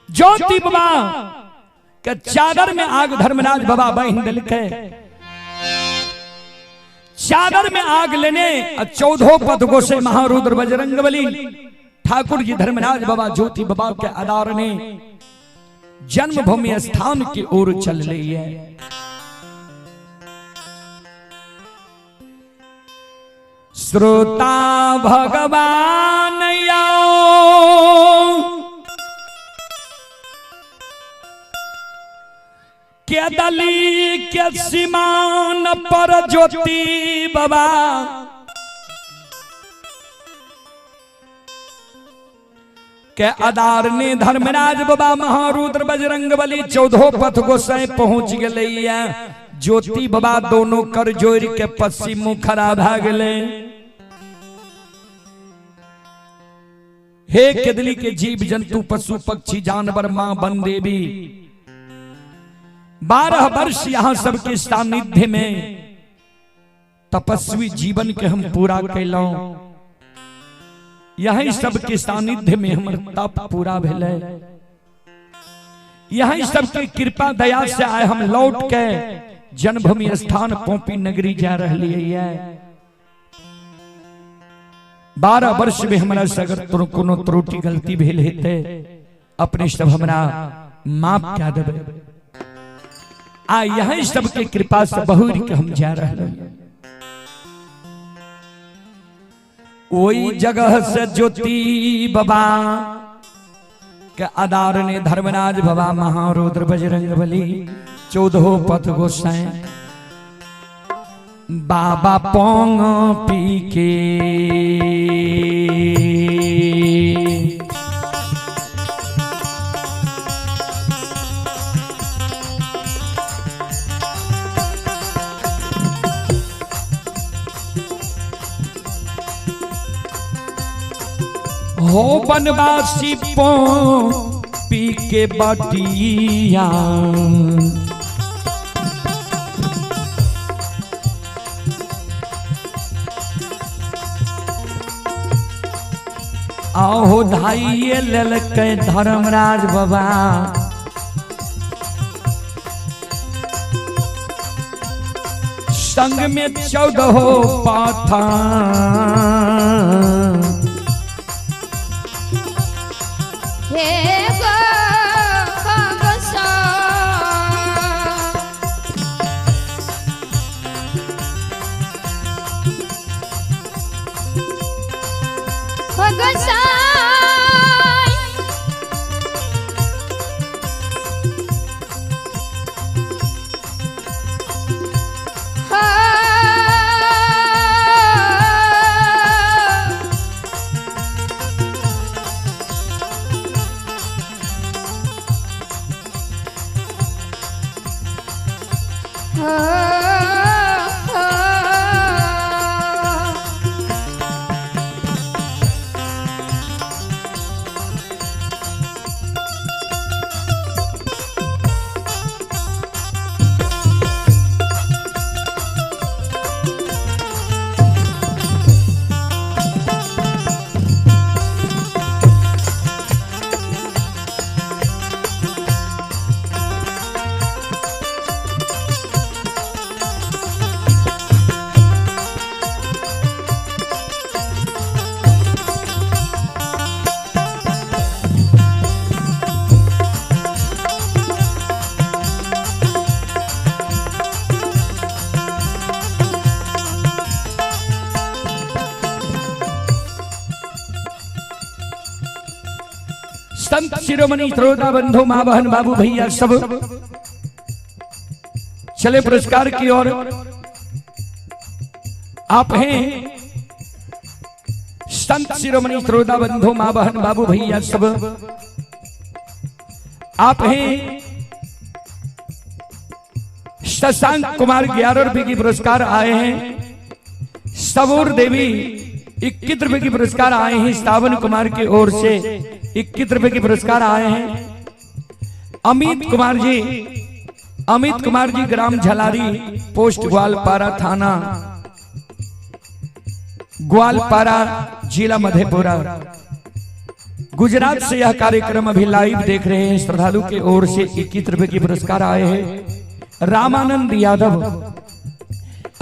ज्योति बाबा के चादर में आग धर्मराज बाबा बहिन दिलके। चादर में आग लेने 14 पथ गोसे महारुद्र बजरंग बली ठाकुर जी धर्मराज बाबा ज्योति बाबा के आधार ने जन्मभूमि स्थान की ओर चल रही है। श्रोता भगवान के दली के सीमान पर ज्योति बाबा के आधार ने धर्मराज बाबा महारुद्र बजरंग बली 14 पथ गोसाई पहुंच गए। ज्योति बाबा दोनों कर जोड़ के पश्चिम मुँह खड़ा भा गए। हे केदली के जीव जंतु पशु पक्षी जानवर मां बन देवी, 12 वर्ष यहां सबके सानिध्य में तपस्वी जीवन के हम पूरा कैलौं। यही सबके सानिध्य में हमर तप पूरा भेलै। यही सबके कृपा दया से आए हम लौट के जन्मभूमि स्थान पोपी नगरी जा रही है। 12 वर्ष में हमारा से अगर कोनो त्रुटि गलती भेल हेतै अपने सब हमरा माफ कए देबै। आ यही सबके कृपा से बहुर के हम जा रहे। वही जगह से ज्योति बाबा के आधार ने धर्मराज बाबा महारुद्र बजरंग बली 14 पथ गोसाई बाबा पोंग पी के हो बनवासी पोंग पी के बटिया। आहो धाइये ललकै धर्मराज बाबा संग में 14 पाथा। हे गो संत शिरोमणि श्रोता बंधु माँ बहन बाबू भैया सब चले पुरस्कार की ओर। आप हैं संत शिरोमणि श्रोता बंधु माँ बहन बाबू भैया सब, आप हैं शशांक कुमार 11 रुपए की पुरस्कार आए हैं। सबूर देवी 21 रुपए की पुरस्कार आए हैं। सावन कुमार की ओर से 21 रुपए के पुरस्कार आए हैं। अमित कुमार जी, अमित कुमार जी ग्राम झलारी पोस्ट ग्वालपारा थाना ग्वालपारा जिला मधेपुरा गुजरात से यह कार्यक्रम अभी लाइव देख रहे हैं श्रद्धालु के ओर से 21 रुपए की पुरस्कार आए हैं। रामानंद यादव,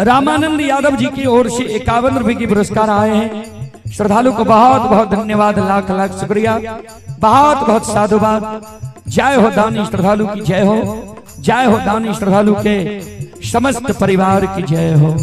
रामानंद यादव जी की ओर से 51 रुपए की पुरस्कार आए हैं। श्रद्धालु को बहुत बहुत धन्यवाद, लाख लाख शुक्रिया, बहुत बहुत साधुवाद। जय हो दानी श्रद्धालु की जय हो, जय हो दानी श्रद्धालु के समस्त परिवार की जय हो।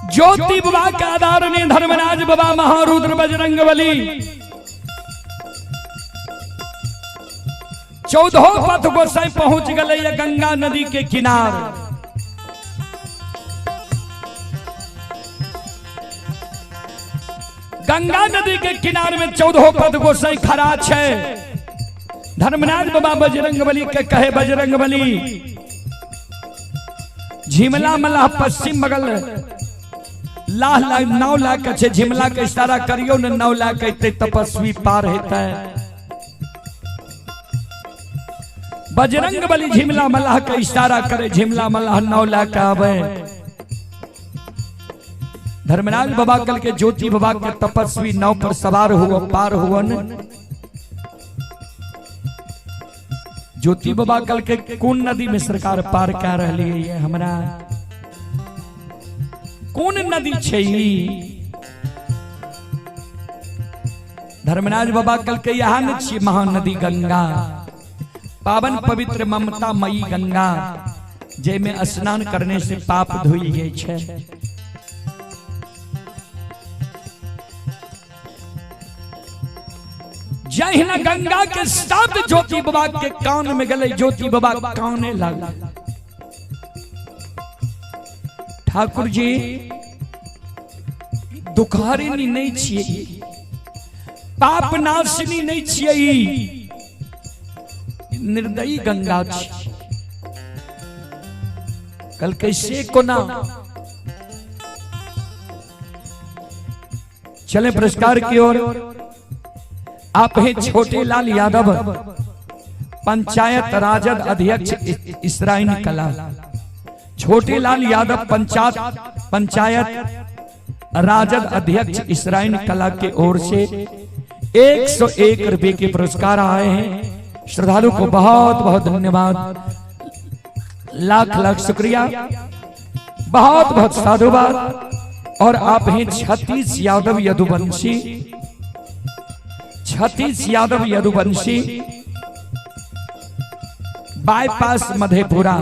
ज्योति बाबा के आधार ने धर्मराज बाबा महारुद्र बजरंग बली 14 पथ गोसाई पहुंच गए गंगा नदी के किनार। गंगा नदी के किनार में 14 पथ गोसाई खड़ा छे। धर्मराज बाबा बजरंग बली के कहे बजरंग बली झिमला मलाह पश्चिम बगल लाह लाख 9 लाख छे, झिमला के इशारा करियो न 9 लाख एते तपस्वी पार हेता है। बजरंग बली झिमला मलाह के इशारा करे, झिमला मलाह 9 लाख आवे। धर्मराज बाबा कल के ज्योति बाबा के तपस्वी नाव पर सवार हुआ पार हुआ न। ज्योति बाबा कल के कौन नदी में सरकार पार कर रही है हमरा, कौन नदी छे? धर्मराज बाबा कल के यहाँ न छी महानदी गंगा, पावन पवित्र ममता मई गंगा, जे में स्नान करने से पाप धोई गए छे। जहिना गंगा के शब्द ज्योति बाबा के कान में गले, ज्योति बाबा काने लगा। ठाकुर जी दुखारिणी नहीं छियै, पाप नाशिनी नहीं छियै, निर्दयी गंगा छी। कल कैसे कोना चले पुरस्कार की ओर। आप हैं छोटे लाल यादव, पंचायत राजद अध्यक्ष इसराइन कला। छोटे लाल यादव पंचायत राजद अध्यक्ष इसराइन कला के ओर से 101 रुपए के पुरस्कार आए हैं। श्रद्धालु को बहुत बहुत धन्यवाद, लाख लाख शुक्रिया, बहुत बहुत साधुवाद। और आप हैं छत्तीस यादव यदुवंशी, छत्तीस यादव यदुवंशी बाईपास मधेपुरा।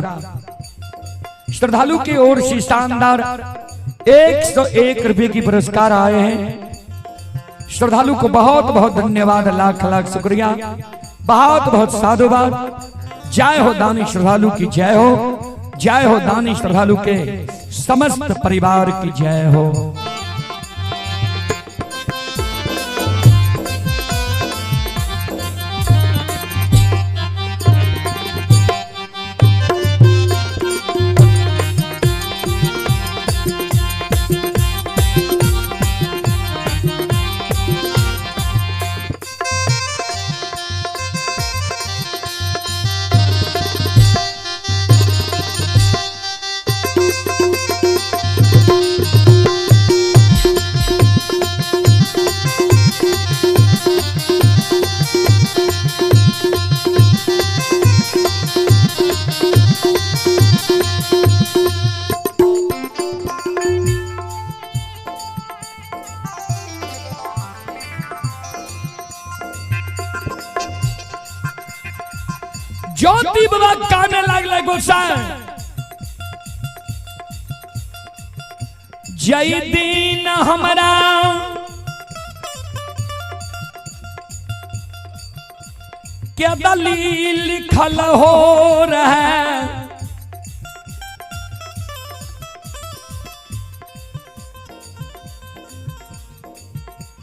श्रद्धालु की ओर से शानदार 101 रुपए की पुरस्कार आए हैं। श्रद्धालु को बहुत बहुत धन्यवाद, लाख लाख शुक्रिया, बहुत बहुत साधुवाद। जय हो दानी श्रद्धालु की जय हो, जय हो दानी श्रद्धालु के समस्त परिवार की जय हो। Thank ज्योति बाबा काने लागले गोसाई जय दिन हमरा के दलील लिखल हो रहे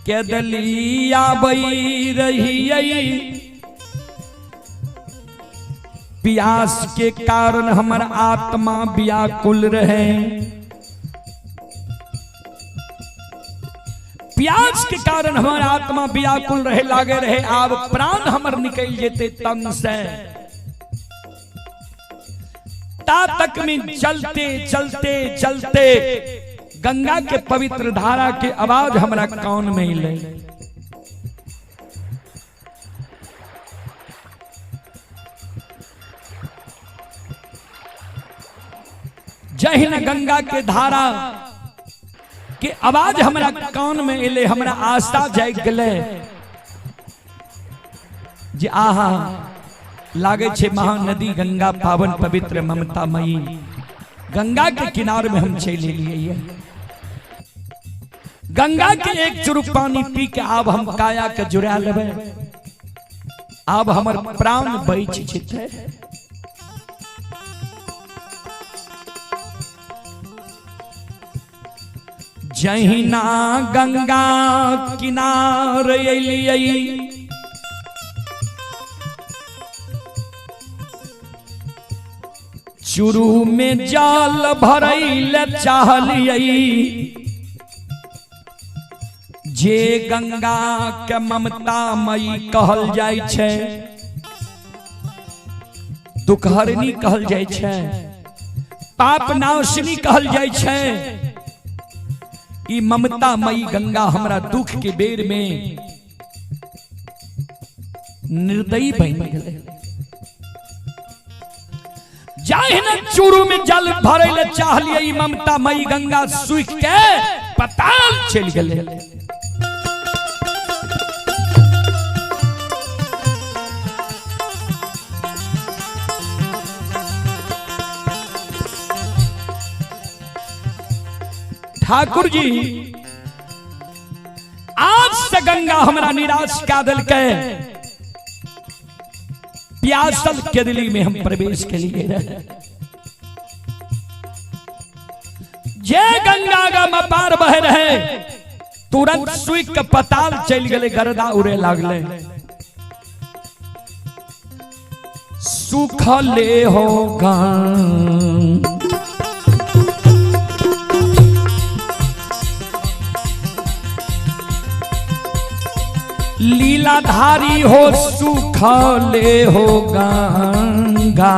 के दलिया बई रही प्यास के कारण हमर आत्मा व्याकुल रहे। प्यास के कारण हमर आत्मा व्याकुल रहे, लागे रहे आब प्राण हमर निकल जेते तन से। ता तक में चलते चलते चलते गंगा के पवित्र धारा के आवाज हमरा कान में अलै। जहिना गंगा के धारा के आवाज हमरा कान में एले, हमरा आस्था जाग गेलै जे आहा लागे छे महानदी गंगा पावन पवित्र ममतामयी गंगा के किनार में हम चलि एलियै। गंगा के एक चुरुक पानी पी के आब हम काया के जुड़ा लेबै, आब हमर प्राण बचि जेतै। जहिना गंगा किनार एलियै चुरू में जाल भरैल चाहलियै, जे गंगा के ममतामयी कहल जाइ छै, दुखहरनी कहल जाइ छै, पाप नाशिनी कहल जाइ छै, ई ममतामयी गंगा हमरा दुख के बेर में निर्दयी बनि गेलै। जाहिना चूरू में जल भरै ले चाहलियै, ममतामयी गंगा सूख के पताल चलि गेलै। ठाकुर जी आज से गंगा हमरा निराश कऽ देलकै, प्यासल केदली में हम प्रवेश के लिए रहे। जे गंगा गम पार बह रहे तुरंत सूख के पताल चलि गेलै, गर्दा उड़े लागलै। सूखले हो लीलाधारी हो, सुखले हो गंगा,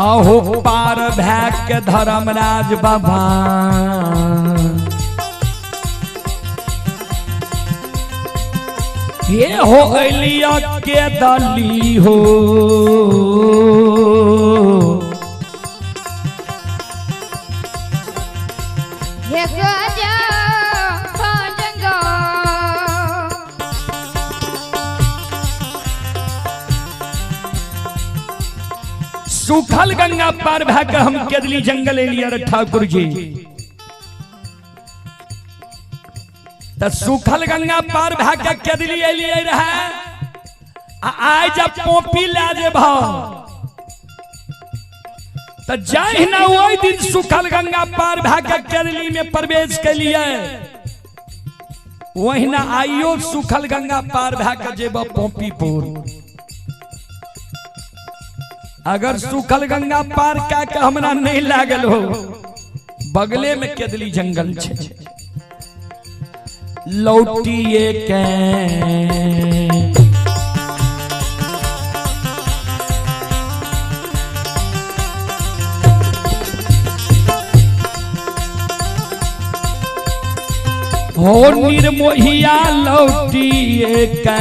आहो पार भै के धर्मराज बाबा, ये हो एलिया के दली हो। सूखल गंगा पार भै के हम केदली जंगल एलिया रे ठाकुर जी। त सूखल गंगा पार भै के केदली एलियै रहे, आ आइ जब पोपी लए जेबह त जहिना ओहि दिन सूखल गंगा पार भै के केदली में प्रवेश केलियै, ओहिना आइयो सूखल गंगा पार भै के जेबह पोपीपुर। अगर सूखल गंगा पार कए के हमरा नहीं लागल हो, बगले में केदली जंगल छै, लौटिए के हो निर्मोहिया लौटिए के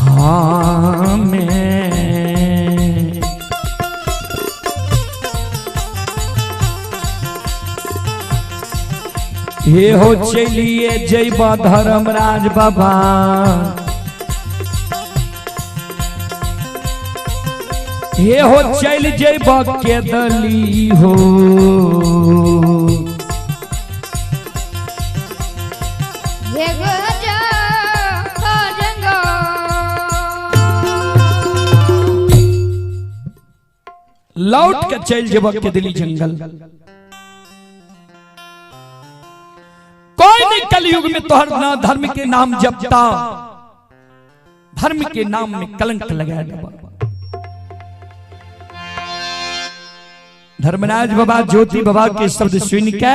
हाँ में। हे हो चलिए जैब धर्मराज बाबा, हे हो चल जैब केदली हो। हे गो जंगल। लौट के चल जेब केदली जंगल। कोई नहीं कलयुग में तोहर ना धर्म के नाम जपता, धर्म के नाम में कलंक लगा देबा। धर्मराज बाबा ज्योति बाबा के शब्द सुन के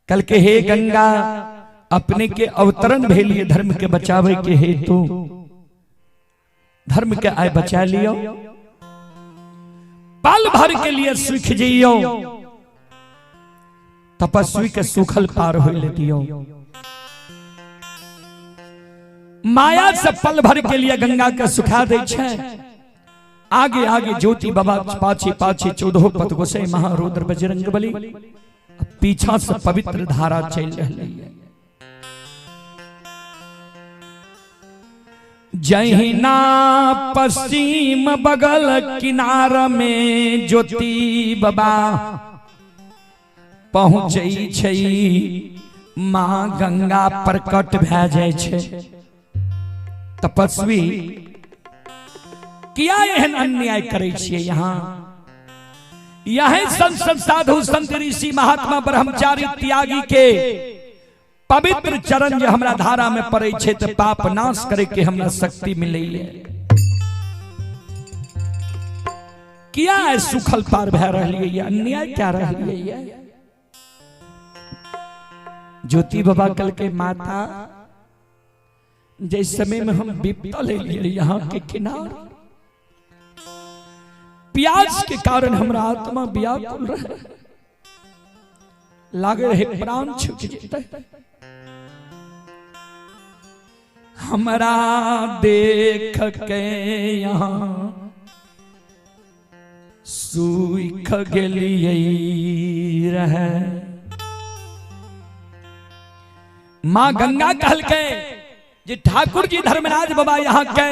कल के हे गंगा, अपने के अवतरण भेलिए धर्म के बचावे के हेतु, धर्म के आय बचा लियो, पल भर के लिए सुख जियो, तपस्वी के सुखल पार हो ले दियो। माया से पल भर के लिए गंगा के सुखा दे छे। आगे आगे ज्योति बाबा, पाछे पाछे 14 पद गोसाई महारुद्र बजरंग बली, पीछा से पवित्र धारा चल रही है। जहिना पश्चिम बगल किनार में ज्योति बाबा पहुँचै छै, माँ गंगा प्रकट भए जाइ छै। तपस्वी किया एहन अन्याय करै छियै? यहाँ यही संत संत साधु संत ऋषि महात्मा ब्रह्मचारी त्यागी के पवित्र चरण जे हमरा धारा में पड़ै छै तऽ पाप नाश करे के हमरा शक्ति मिलैए। किया सुखल पार भए रहलियै? अन्याय क्या रहलियै? ज्योति बाबा कल के माता, जिस समय में हम विपता ले लिए यहाँ के किनार, प्यास के कारण हमरा आत्मा व्याकुल रहे, लागे रहे प्राण छूट जेतै। हमरा देख के यहाँ सूख गेलियै रहे। माँ गंगा कहलकै जे ठाकुर जी धर्मराज बाबा यहाँ के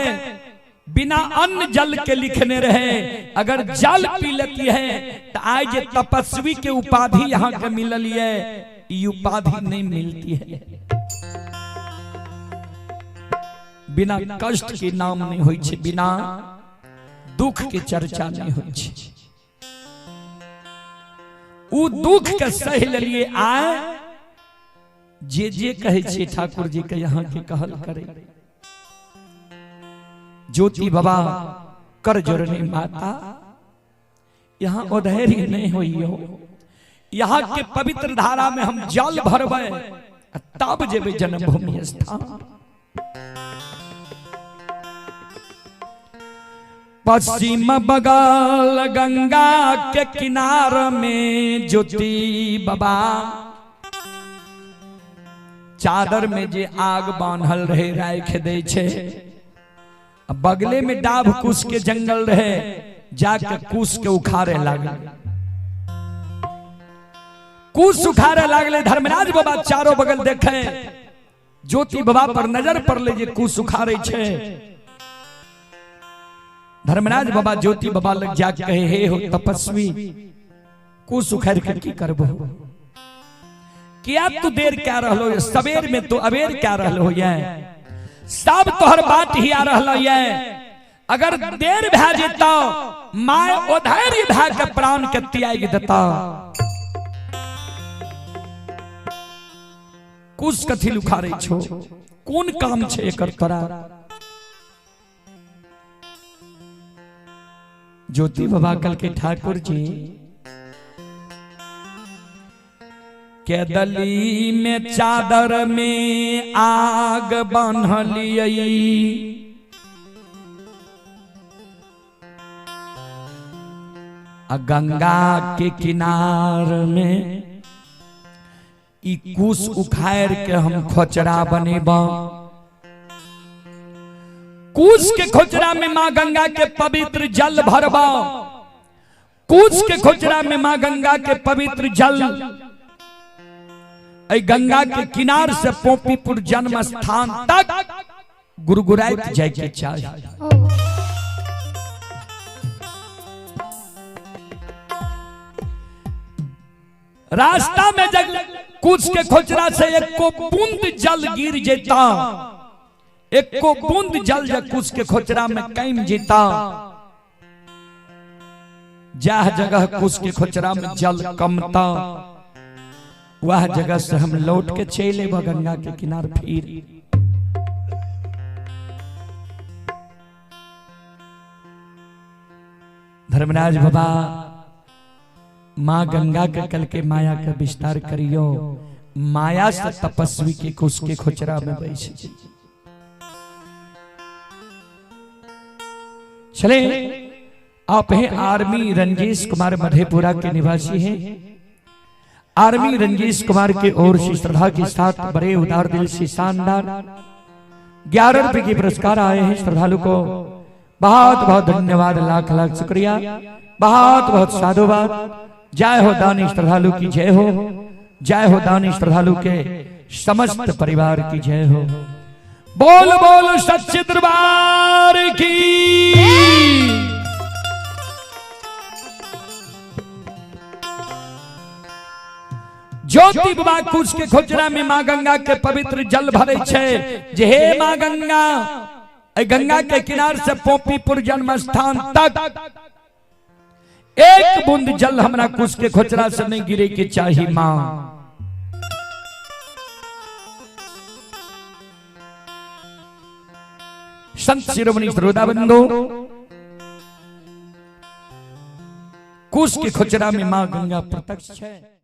बिना अन्न जल के लिखने रहे, अगर जल पी लेती है तो आज जे तपस्वी के उपाधि यहाँ के मिलल है, ये उपाधि नहीं मिलती है। बिना कष्ट के नाम नहीं होई छे, बिना दुख के चर्चा नहीं होई छे। उ दुख के सह लिए आए जे जे कहे छे ठाकुर जी के यहाँ के कहल करे। ज्योति बाबा कर जोरनी माता, यहाँ अधैर्य नहीं होई हो, यहाँ के पवित्र धारा में हम जल भरबै तब जेबै जन्मभूमि स्थान। पश्चिम बगल गंगा के किनार में ज्योति बाबा चादर में जे आग बांधल रहे राख दे छे, बगले में डाभ कुश के जंगल रहे, जाके कुश के उखाड़े लागल। कुश उखाड़े लागले धर्मराज बाबा चारों बगल देखे, ज्योति बाबा पर नजर पड़ले जे कुश उखाड़े छे। धर्मराज बाबा ज्योति बाबा लग जाके कहे, हे हो तपस्वी, कुश उखाड़ के की करबो? किया तू देर क्या रहलो, सवेर में तू अबेर क्या रहलो, ये सब तोहर बात ही आ रहलो ये। अगर देर भए जेता my अधैर्य भए के प्राण के त्याग देता। कुश कथी उखाड़े छो, कोन काम छे एकर तोरा? ज्योति बाबा कल के ठाकुर जी के दली में चादर में आग बांधलियै, आ गंगा के किनार में ई कुश उखाड़ के हम खोचरा बनेबा। कुश के खोचरा में माँ गंगा के पवित्र जल भरबा। कुश के खोचरा में माँ गंगा के पवित्र जल एहि गंगा के किनार से पोपीपुर जन्म स्थान तक गुरगुराइत जाय के चाही। रास्ता में जब कुछ के खोचरा से एको बूंद जल गिर जेता, एको बूंद जल जब कुछ के खोचरा में कैम जेता, जाह जगह कुछ के खोचरा में जल कमता, वह जगह से हम लौट के चले गंगा के किनार फिर। धर्मराज बाबा माँ गंगा के कल के माया का विस्तार करियो, माया से तपस्वी के कुश के खोचरा में बैस चले। आप हैं आर्मी रंजीश कुमार मधेपुरा के निवासी हैं। आर्मी रंजीश कुमार के ओर से श्रद्धा के साथ बड़े उदार दिल से शानदार 11 रुपए के पुरस्कार आए हैं। श्रद्धालु को बहुत बहुत धन्यवाद, लाख लाख शुक्रिया, बहुत बहुत साधुवाद। जय हो दानी श्रद्धालु की जय हो, जय हो दानी श्रद्धालु के समस्त परिवार की जय हो। बोल बोल सच्चे दरबार की। ज्योति बाबा कुश के खोचरा में माँ गंगा के पवित्र जल भरे छे जे हे माँ गंगा, गंगा के किनार से पोपीपुर जन्म स्थान तक एक बूंद जल हमरा कुश के खोचरा से नहीं गिरे के चाही माँ। संत शिरोमणि श्रोता बंधु, कुश के खोचरा में माँ गंगा प्रत्यक्ष है।